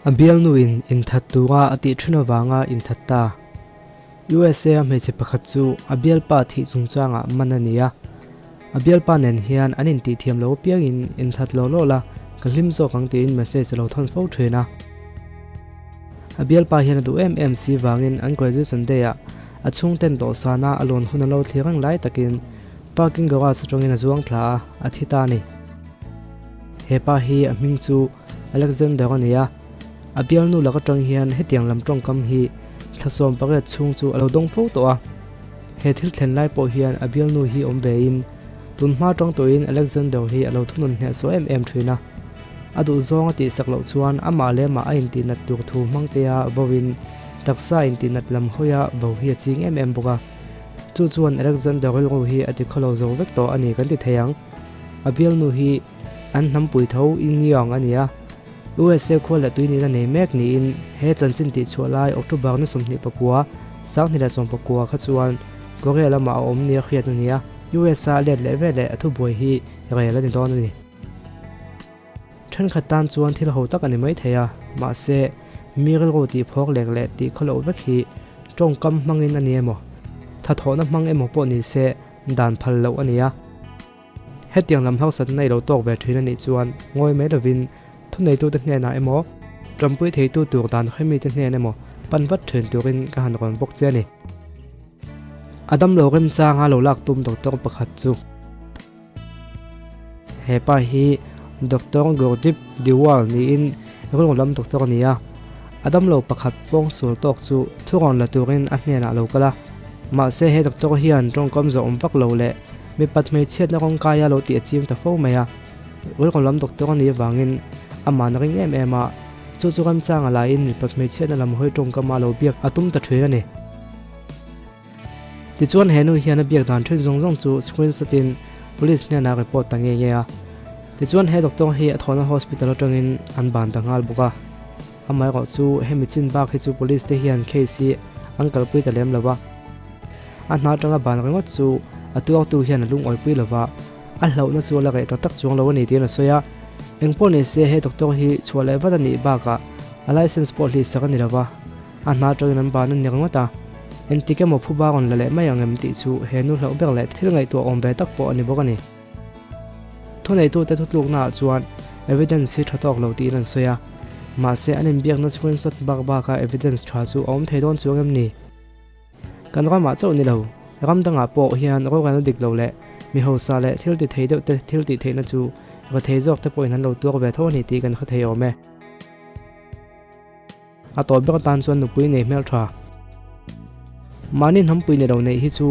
A bialnuin inthat tura a tih thin avanga inthat ta. USA a hmeichhe pakhat chu a bialpa thih chungchangah man a ni a. A bialpa nen hian an intihthiam lo apiangin inthat law law la, ka hlim zawk ang tiin message a lo thawn fo thin a. A bialpa hian a duh em em si vangin an graduation day ah a chhungten dawhsana a lawn hun a lo thlir reng lai takin parking garage atangin a zuang thla a, a thi ta a ni. He pa hi a hming chu Alexander a ni a, a bialnu lak atang hian hetiang lam tawngkam hi thla 18 chhung chu a lo dawng fo tawh a. He thil thlen lai pawh hian a bialnu hi awm ve in tun hma tang tawhin Alexander hi a lo thunun hnehsawh em em thin a. A duhzawng a tihsak loh chuan amah leh amah a intihnat tur thu hmangtea vauin taksa intihnat lam hawia vo hi a ching em em bawk a. Chu chuan Alexander rilru hi a tikhawlo zo vek tawh a ni kan ti thei ang. A bialnu hi an hnampui tho Ingyang a ni a. USA khua leh tui nihna nei mek niin he chanchin tihchhuah lai October ni 29, 2019 kha chuan Korea lamah a awm nia hriat a ni a. USA a let leh veleh a thubuai hi rel a ni dawn a ni. Thenkhat tan chuan thil ho tak a ni mai thei a, mahse, mi rilru tih phawk lek leh tih khaw loh vek hi tawngkam hmangin a ni emaw, thathawhna hmang emaw pawh ni se dan phal loh a ni a. Hetiang lam harsatna i lo tawk ve thin a nih chuan ngawi mai lovin thuneitute hnenah emaw, tanpui theitu tur dan hremite hnen emaw pan vat thin turin ka han rawn bawk che a ni. A damlo remchanga lo lak tum doctor pakhat chu. He pa hi Doctor Gurdip Diwal niin rilru lam doctor a ni a, a damlo pakhat pawng sual tawk chu thurawn la turin a hnenah a lo kal a. Mahse he doctor hian tawngkam zawh awm vak lo leh mipat hmeichhiatna rawngkaia lo tih a ching ta fo mai a, rilru lam doctor a nih avangin amah na ring em em a, chu chu remchanga laiin mipat hmeichhiatna lam hawi tawngkama lo biak a tum ta thin a ni. Tichuan he nu hian a biak dan then zawng zawng chu screenshot in police hnenah report ta nge nge a. Tichuan he doctor hi a thawhna hospital atangin an ban ta nghal bawk a. Amaherawh chu hemi chin bak hi chu police te hian case hi an kalpui ta lem lo va. A hna atanga ban ringawt chu a tuartu hian a lungawipui lo va, a hlauhna chu a la reh tak tak chuang lo a ni tiin a sawi a. Engpawh ni se he doctor hi chhuah leh vat a nih bakah a license pawh hlihsak a ni lo va. A hna atangin an ban a ni ringawt a, engtik emaw phuba rawn la leh mai ang em tih chu he nu hlauh ber leh thil ngaihtuah awm ve tak pawh a ni bawk a ni. Thuneitute thutluknaah chuan evidence hi tha tawk lo tiin an sawi a, mahse an inbiakna screenshot bak baka evidence tha chu a awm thei dawn chuang em ni? Kan ramah chauh ni lo, ram dangah pawh hian rorelna dik lo leh mi hausa leh thil ti thei deuhte thil tih theihna chu rethei zawkte pawhin an lo tuar ve tho a ni tih kan hre thei awm e. A tawp ber atan chuan nupui nei hmel tha. Mahni hnampui ni lo neih hi chu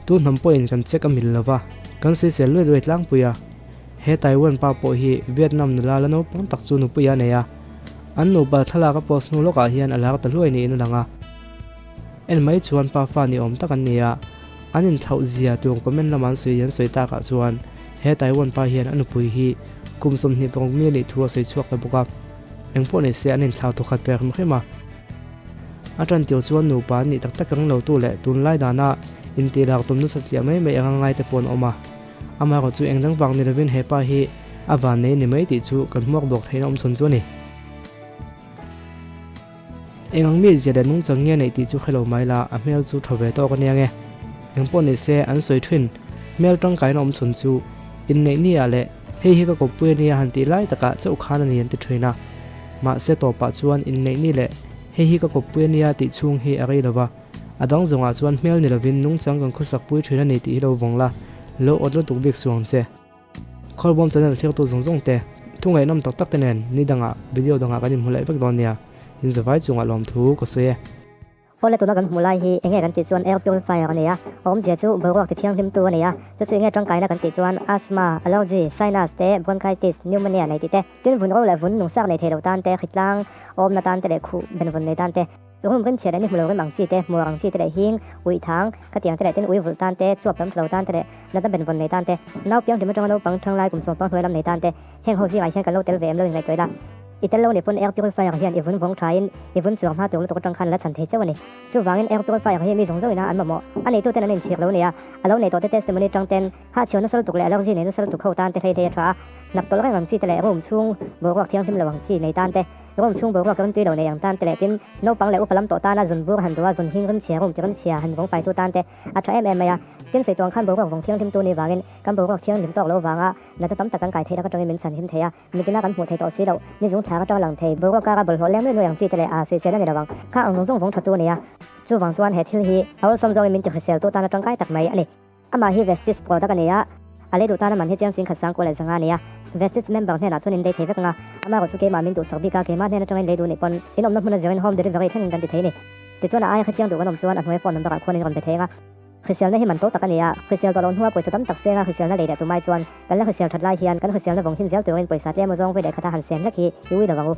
tu hnam pawhin kan check a mil lova, kan sawisel luai luai tlangpui a. He Taiwan pa pawh hi Vietnam nula la naupang tak chu nupui a nei a. An nupa thlalak a post hnu lawkah hian a lar ta hluai niin a lang a. En mai chuan pa fa ni awm tak an ni a, an inthlauh zia tur comment lama an sawi an sawi takah chuan he Taiwan pa hian a nupui hi kum 26 mi a nih thu a sawi chhuak ta bawk a. Engpawh ni se an inthlau thawkhat ve hrim hrim a. A tan tir chuan nupa an nih tak tak ring lo tu leh tunlai dana intih lak tum nasa tliah mai mai anga ngai te pawh an awm a. Amaherawh chu engdang vang ni lovin he pa hi a vannei ni mai tih chu kan hmuak bawk theihna awm chhawn chu a ni. Eng ang mi zia leh nungchang nge neih tih chu hre lo mai la, a hmel chu tha ve tawk a nia nge. Engpawh ni se an sawi thin, hmel tangkaina awm chhun chu inneih ni ah leh hei hi ka kawppui a nia han tih lai takah chauh khan a ni an ti thin a. Mahse tawpah chuan inneih ni leh hei hi ka kawppui a nia tih chhung hi a rei lo va, a dang zawngah chuan hmel ni lovin nungchang kan khawsak pui thin a ni tih hi lo vawng la, lo awt lutuk bik suang che. Khawlbawm channel thlir tu zawng zawng te, thu ngaihnawm tak tak te nen ni dangah video dangah kan inhmu leh vek dawn nia, in zavai chungah lawmthu ka sawi e. Awle tuna kan hmuh lai hi enge kan tih chuan air purifier a ni a, a awmzia chu boruak ti thianghlim tu a ni a, chu chu enge tangkaina kan tih chuan asthma, allergy, sinus te, bronchitis, pneumonia nei tih te, tin vun ro leh vun nungsak nei thei lo tan te, hritlang awmna tan te leh khuh benvawn nei tan te. Room rim chhiat leh ni hmu lo rim ang chi te, hmuar ang chi te leh hing, uih thang, khatiang te leh tin ui vulh tan te, chuap lam thalo tan te leh natna benvawn nei tan te, nau piang hlim atanga naupang thanglai kum sawmpang hnuai lam nei tan te, heng ho zingah hian kan lo tel ve em lo inngaihtuah ila. I tel lo ni pawn air purifier hian i vun vawng thain i vun chuang hma tur lutuk atang khan la chhan thei chauh a ni. Chuvangin air purifier hi mi zawng zawngina an mamawh a neituten an inchhir lo nia, a lo nei tawh te testimony tang ten hahchhiau nasa lutuk leh allergy nei nasa lutuk ho tan te hlei hlei a tha a, hnap tawlh reng ang chi te leh room chhung boruak thianghlim lo ang chi nei tan te. Room chhung boruak ram tui lo nei ang tan te leh tin, naupang leh upa lam tawh tana zun bur han duh a, zun hing rim chhia, room ti rim chhia han vawng faitu tan te a tha em em mai a. Tin, sawi tuang khan boruak vawng thianghlimtu ni vangin kan boruak thianghlim tawk lo vanga natna tam tak kan kai theih lak atangin min chhan him thei a. Mitina kan hmuh theih tawh si loh, ni zung thlak atanga lang thei, boruak kara bawlhhlawh leng nuai nuai ang chi te leh a sawisel a ni lo ang. Kha ang zawng zawng vawng thatu a ni a. Chuvang chuan he thil hi a awlsam zawngin min tihrisel tu tana tangkai tak mai a ni. Amah hi Vestige product a ni a, a lei duh tana man hi chiang singkhat sangkua leh zanga a ni a. Vestige member hnenah chuan in lei thei vek ang a, amah erawh chu keimah min duhsak bik a, keimah hnen atangin lei duh nih pawn in awmna hmuna zirin home delivery thlengin kan ti thei a ni. Tichuan a aia kha chiang duh kan awm chuan a hnuaia phone number ah khuan in rawn be thei ang a. Hriselna hi man to tak a ni a, hrisel tawh loh hnua pawisa tam tak senga hriselna lei leh tumai chuan kan la hrisel that lai hian kan hriselna vawng him zel turin pawisa tlem aw zawng vawi leh khata han sen hlek hi i ui lo ang u.